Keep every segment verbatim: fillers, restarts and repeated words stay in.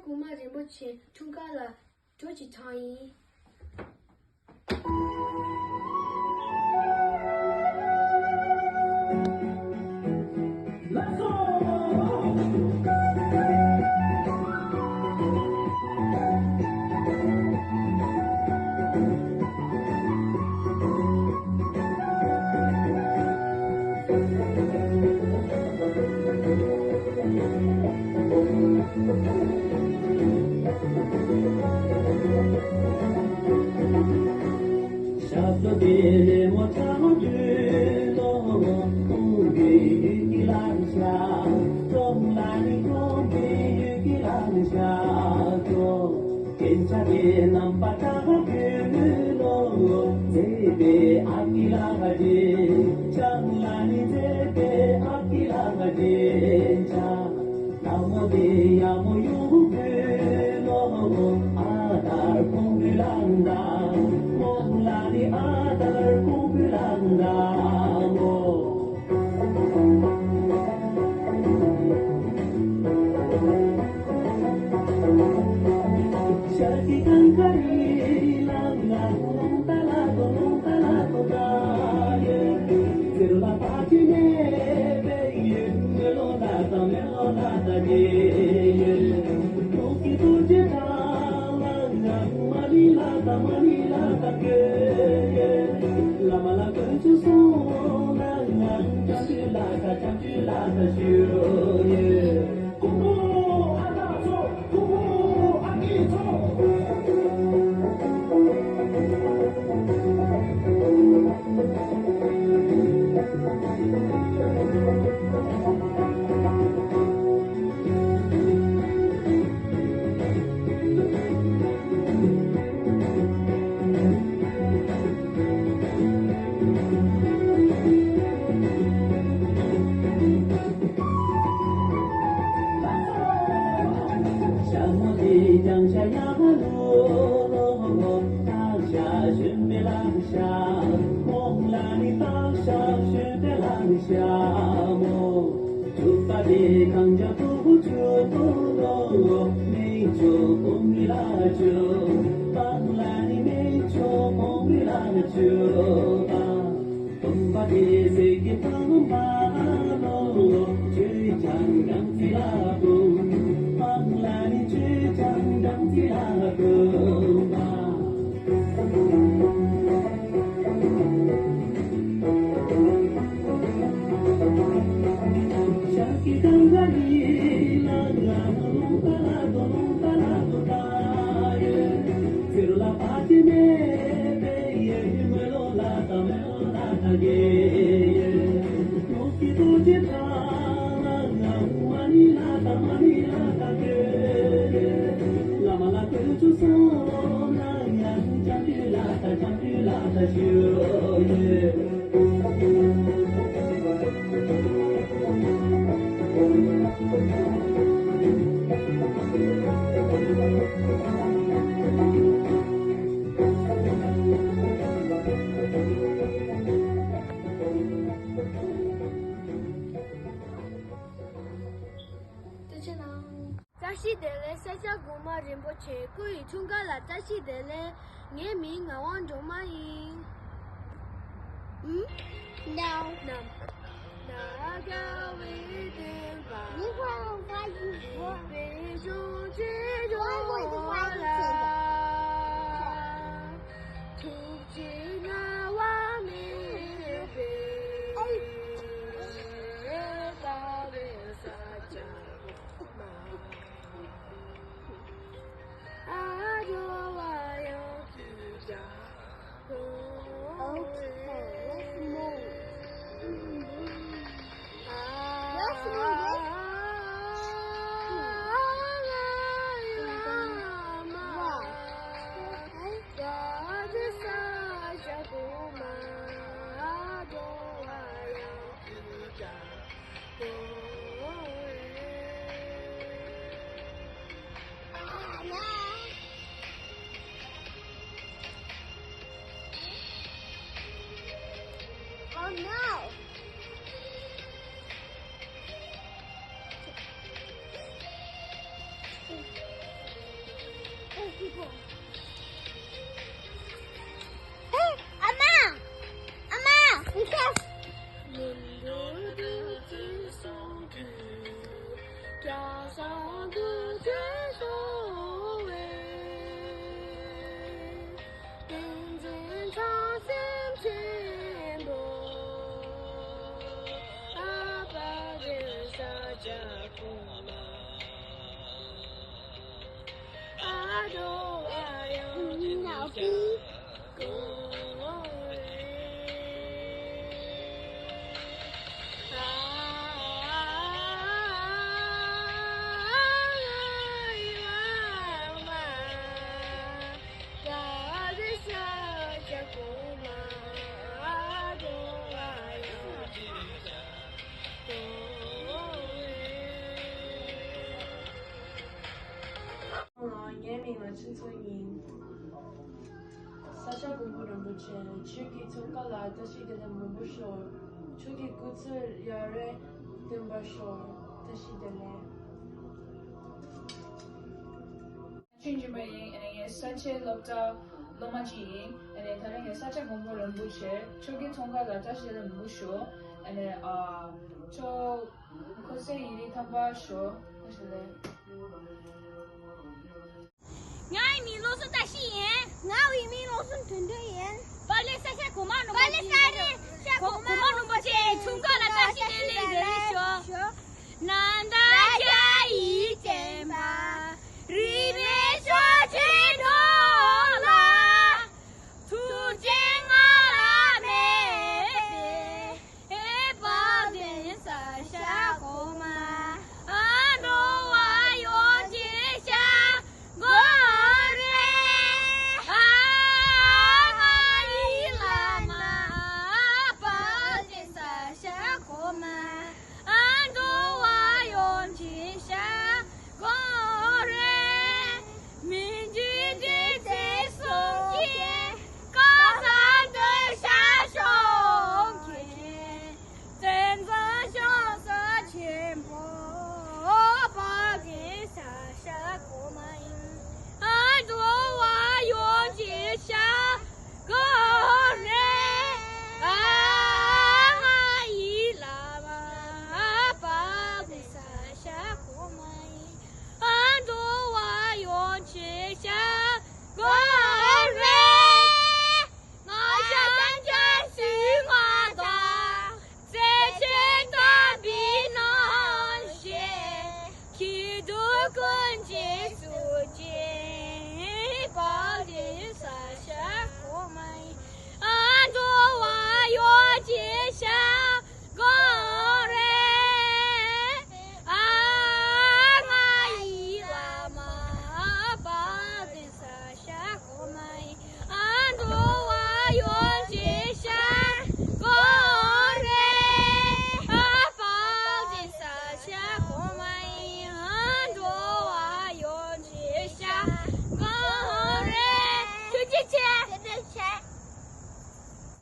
གོང་མ་རིན་པོ་ཆེ་འཁྲུངས་སྐར་ལ་བྲོ་ཅིག་དྲངས་ཡིན། བཀྲ་ཤིས་བདེ་ལེགས། ས་སྐྱ་གོང་མ་རིན་པོ་ཆེ་སྐུ་ཡི་འཁྲུངས་སྐར་ལ་བཀྲ་ཤིས་བདེ་ལེགས། ངའི་མིང་ངག་དབང་སྒྲོལ་མ་ཡིན། ཨུམ། No. ནམ། ནམ་མཁའ་བའི་བདེན་པ། ནི་ཧོ་ཧོ་ཧོ། པའི་གཞུང་ཆེན་ཧོ་ཧོ་ཧོ་ཧོ། ལ། ཐུགས་རྗེ་སྣང་བ་མེད་པའི། ཨེ། ལྟ་བའི་ས་སྐྱ། Okay, let's move. Let's move this. Wow. Oh no! ངའི་མིང་ལ་ཆུ་ཚོད་ཡིན། ས་སྐྱ་མགོན་པོ་རིན་པོ་ཆེ་ཁྱོད་ཀྱི་འཚོ་བ་ལ་བཀྲ་ཤིས་བདེ་ལེགས་མང་པོ་ཤོག་ཁྱོད་ཀྱི་སྐུ་ཚེ་ཡུན་རིང་བརྟན་པར་ཤོག་བཀྲ་ཤིས་བདེ་ལེགས། ཆོས་སྦྱིན་པ་ཡིན། ཨ་ནི་ངའི་ས་ཆའི་སློབ་གྲྭ་སློབ་མ་ཅིག་ཡིན། ཨ་ནི་ད་རིང་ངའི་ས་སྐྱ་མགོན་པོ་རིན་པོ་ཆེ་ཁྱོད་ཀྱི་འཚོ་བ་ལ་བཀྲ་ཤིས་བདེ་ལེགས་མང་པོ་ཤོག་ཨ་ནི་ཨ་ཁྱོད་འཁོར་སའི་ཡུན་རིང་ཐང་པ་ཤོག་བཀྲ་ཤིས་བདེ་ལེགས། ངའི་མིང་བློ་བཟང་བཀྲ་ཤིས་ཡིན། ངའི་མིང་བློ་བཟང་དོན་གྲུབ་ཡིན། པཱ་ལེ་ས་སྐྱ་གོང་མ་རིན་པོ་ཆེ། པཱ་ལེ་ས་སྐྱ་གོང་མ་རིན་པོ་ཆེ་འཁྲུངས་སྐར་ལ་བཀྲ་ཤིས་བདེ་ལེགས་བདེ་ལེགས་ཤོག་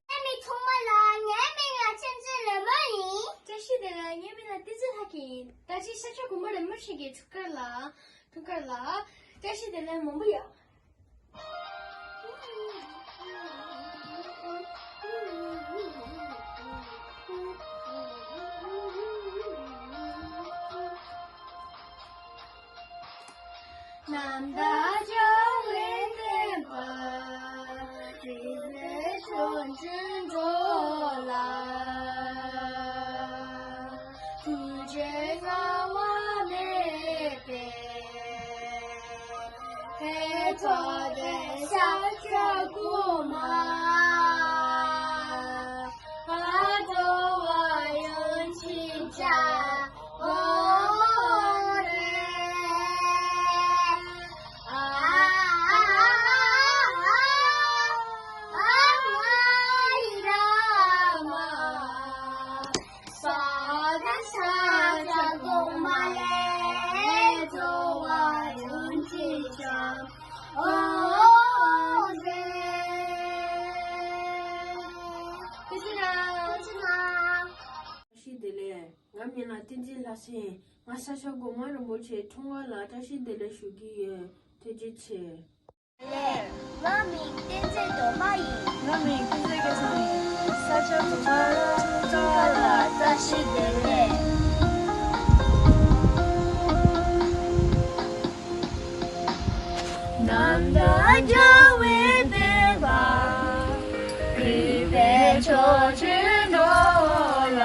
ངའི་མིང་ཚང་མ་ལ། ངའི་མིང་ལ་ཆོས་འཛིན་ལེགས་མོ་ཡིན། བཀྲ་ཤིས་བདེ་ལེགས། ངའི་མིང་ལ་བསྟན་འཛིན་ལྷ་སྐྱིད་ཡིན། ད་ཅི་ས་སྐྱ་གོང་མ་རིན་པོ་ཆེ་གི་འཁྲུངས་སྐར་ལ། འཁྲུངས་སྐར་ལ་བཀྲ་ཤིས་བདེ་ལེགས་མང་པོ་ཡོད། རྣམ་དག་རྒྱལ་བའི་བསྟན་པ། རིག་པའི་ཆོས་འཛིན་འགྲོ་ལ། ཐུགས་རྗེ་བསྔལ་བ་མེད་པའི། ཧེ་ཐོག་ཏུ་ཤར་གྱི་སྐུ་མ། འགྲོ་བ་ཡོངས་ཀྱི་བྱ་བ་རེད། བཀྲ་ཤིས་བདེ་ལེགས། ངའི་མིང་ལ་བསྟན་འཛིན་ལྷ་སྲས། ང་ས་སྐྱ་གོང་མ་རིན་པོ་ཆེ་འཁྲུངས་སྐར་ལ་བཀྲ་ཤིས་བདེ་ལེགས་ཞུ་གི་ཡོད། ཐུགས་རྗེ་ཆེ། ངའི་མིང་བསྟན་འཛིན་སྒྲོལ་མ་ཡིན། ངའི་མིང་ཀུན་བཟང་སྐལ་བཟང་ཡིན། ས་སྐྱ་གོང་མ་འཁྲུངས་སྐར་ལ་བཀྲ་ཤིས་བདེ་ལེགས། རྣམ་དག་རྒྱལ་བའི་བསྟན་པ། རིག་པའི་ཆོས་འཛིན་འགྲོ་ལ།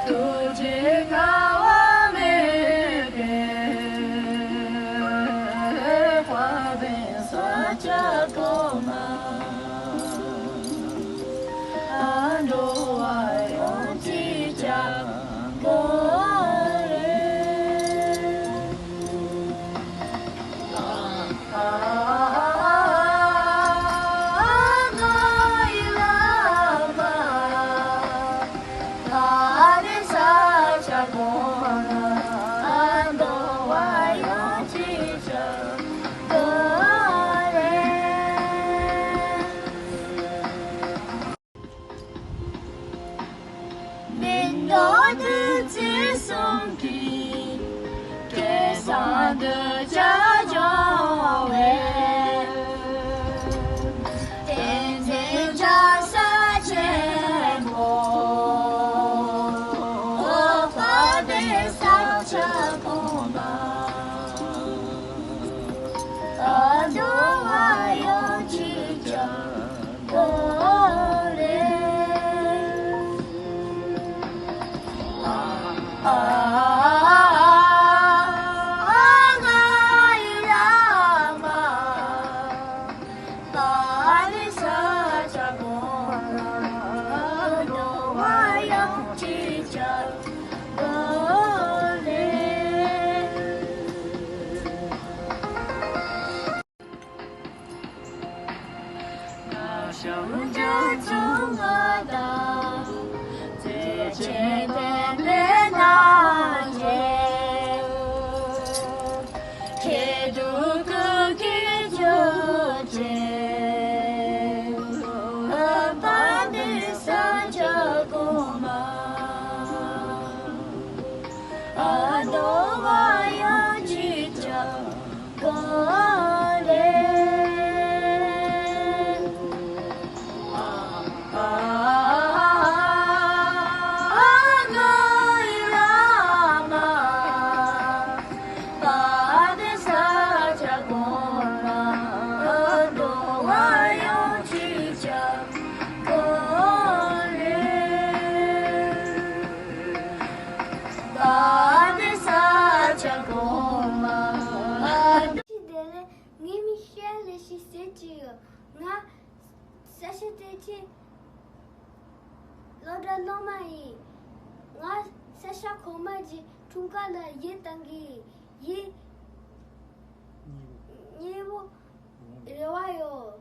ཐུགས་རྗེ་བསྔལ་བ་མེད་པའི། དཔལ་ལྡན། ངའི་མིང་ཤེས་ལེ་ཤི་ཟེར་གྱི་ཡོད། ང་ས་ཆ་དེ་ཆེ་སློབ་གྲྭ་སློབ་མ་ཡིན། ང་ས་ཆ་གོང་མ་གྱི་འཁྲུངས་སྐར་ལ་ཡིད་ཐང་གི་ཡིན། ཡིད་མཉེས་པོ་རེ་བ་ཡོད།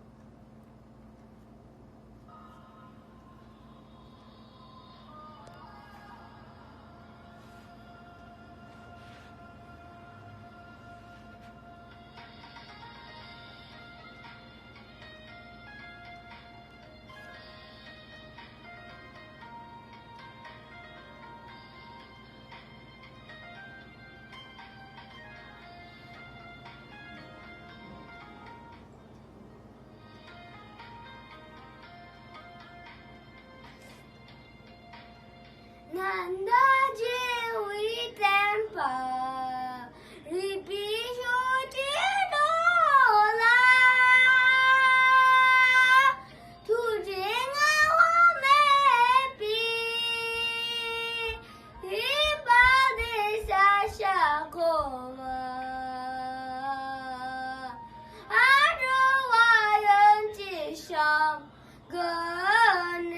ནང་ན་རྒྱལ་བའི་བསྟན་པ་རིག་པའི་ཤོག་དྲིལ་སྒྲོག་ལ། ཐུགས་རྗེ་བསྔལ་བ་མེད་པའི་རིག་པ་འདི་ཤར་ཤར་གོང་མ། ཨ་འགྲོ་བ་ཡོངས་ཀྱི་བྱམས་སྒོ་ནས།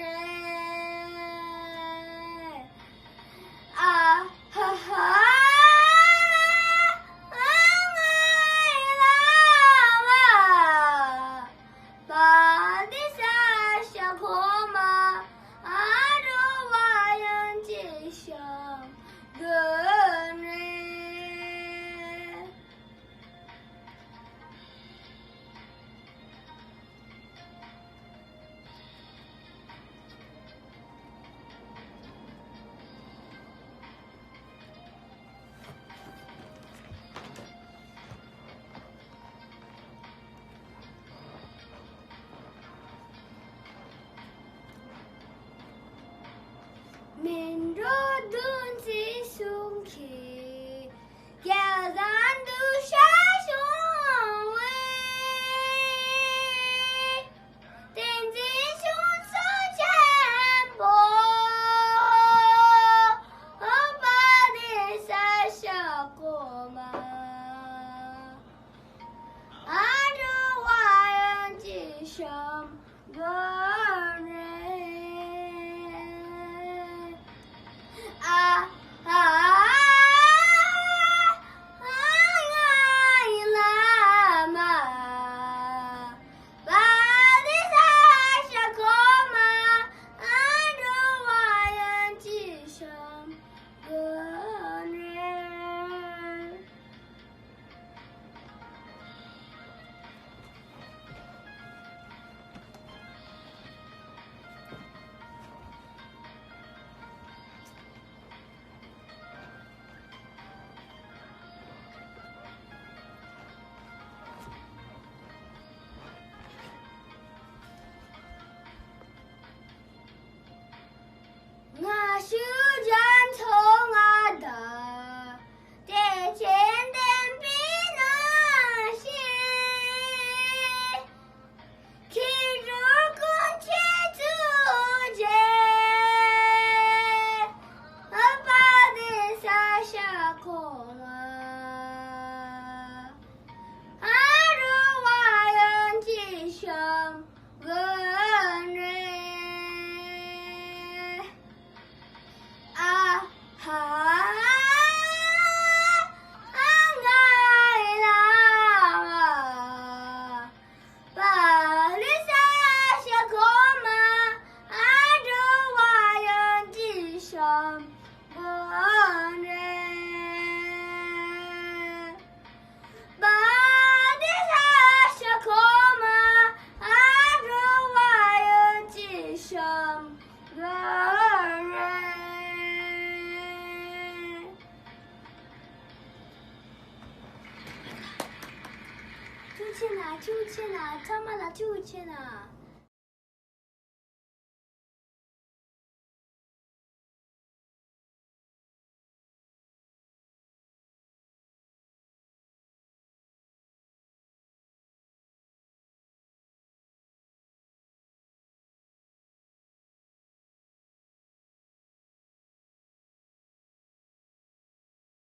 ཆེ་ན་ཆུ་ཆེ་ན་ཚང་མ་ལ་ཆུ་ཆེ་ན།